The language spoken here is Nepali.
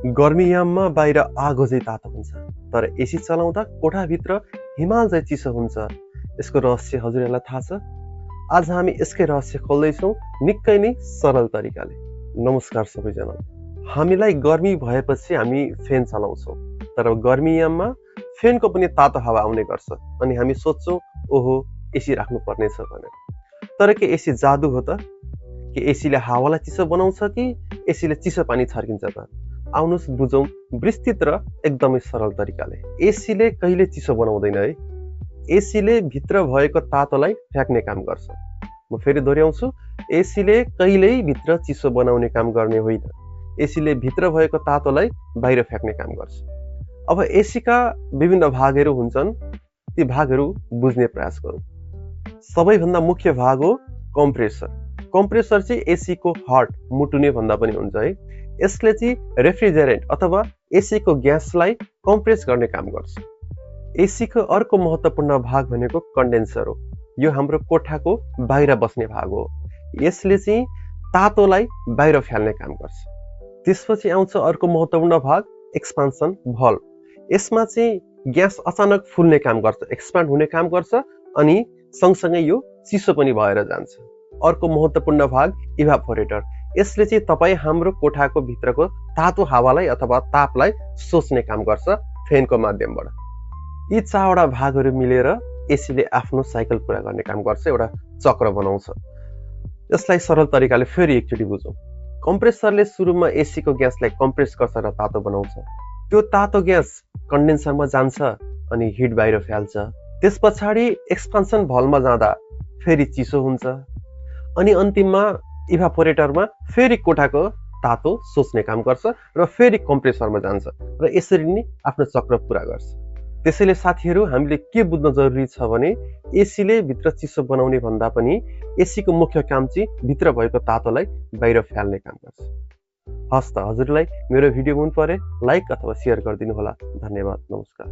गर्मीयाममा बाहिर आगो चाहिँ तातो हुन्छ, तर एसी चलाउँदा कोठाभित्र हिमाल चाहिँ चिसो हुन्छ। यसको रहस्य हजुरहरूलाई थाहा छ? आज हामी यसकै रहस्य खोल्दैछौँ निकै नै सरल तरिकाले। नमस्कार सबैजनालाई। हामीलाई गर्मी भएपछि हामी फ्यान चलाउँछौँ, तर गर्मीयाममा फ्यानको पनि तातो हावा आउने गर्छ अनि हामी सोच्छौँ ओहो एसी राख्नु पर्नेछ भनेर। तर के एसी जादु हो त? कि एसीले हावालाई चिसो बनाउँछ कि एसीले चिसो पानी छर्किन्छ त? आउनुहोस् बुझौँ विस्तृत र एकदमै सरल तरिकाले। एसीले कहिले चिसो बनाउँदैन है। एसीले भित्र भएको तातोलाई फ्याँक्ने काम गर्छ। म फेरि दोहोऱ्याउँछु, एसीले कहिल्यै भित्र चिसो बनाउने काम गर्ने होइन। एसीले भित्र भएको तातोलाई बाहिर फ्याँक्ने काम गर्छ। अब एसीका विभिन्न भागहरू हुन्छन्, ती भागहरू बुझ्ने प्रयास गरौँ। सबैभन्दा मुख्य भाग हो कम्प्रेसर। कम्प्रेसर चाहिँ एसीको हार्ट, मुटुने भन्दा पनि हुन्छ है। यसले चाहिँ रेफ्रिजरेन्ट अथवा एसीको ग्यासलाई कम्प्रेस गर्ने काम गर्छ। एसीको अर्को महत्त्वपूर्ण भाग भनेको कन्डेन्सर हो। यो हाम्रो कोठाको बाहिर बस्ने भाग हो। यसले चाहिँ तातोलाई बाहिर फाल्ने काम गर्छ। त्यसपछि आउँछ अर्को महत्त्वपूर्ण भाग एक्सपान्सन भल्भ। यसमा चाहिँ ग्यास अचानक फुल्ने काम गर्छ, एक्सपान्ड हुने काम गर्छ अनि सँगसँगै यो चिसो पनि भएर जान्छ। अर्को महत्त्वपूर्ण भाग इभापोरेटर। यसले चाहिँ तपाईँ हाम्रो कोठाको भित्रको तातो हावालाई अथवा तापलाई सोच्ने काम गर्छ फ्यानको माध्यमबाट। यी चारवटा भागहरू मिलेर एसीले आफ्नो साइकल पुरा गर्ने काम गर्छ, एउटा चक्र बनाउँछ। यसलाई सरल तरिकाले फेरि एकचोटि बुझौँ। कम्प्रेसरले सुरुमा एसीको ग्यासलाई कम्प्रेस गर्छ र तातो बनाउँछ। त्यो तातो ग्यास कन्डेन्सरमा जान्छ अनि हिट बाहिर फाल्छ। त्यस पछाडि एक्सपान्सन भल्भमा जाँदा फेरि चिसो हुन्छ अनि अन्तिममा इभापोरेटरमा फेरि कोठाको तातो सोच्ने काम गर्छ र फेरि कम्प्रेसरमा जान्छ र यसरी नै आफ्नो चक्र पुरा गर्छ। त्यसैले साथीहरू, हामीले के बुझ्न जरुरी छ भने एसीले भित्र चिसो बनाउने भन्दा पनि एसीको मुख्य काम चाहिँ भित्र भएको तातोलाई बाहिर फाल्ने काम गर्छ। हस् त, हजुरलाई मेरो भिडियो मन परे लाइक अथवा सेयर गरिदिनु होला। धन्यवाद। नमस्कार।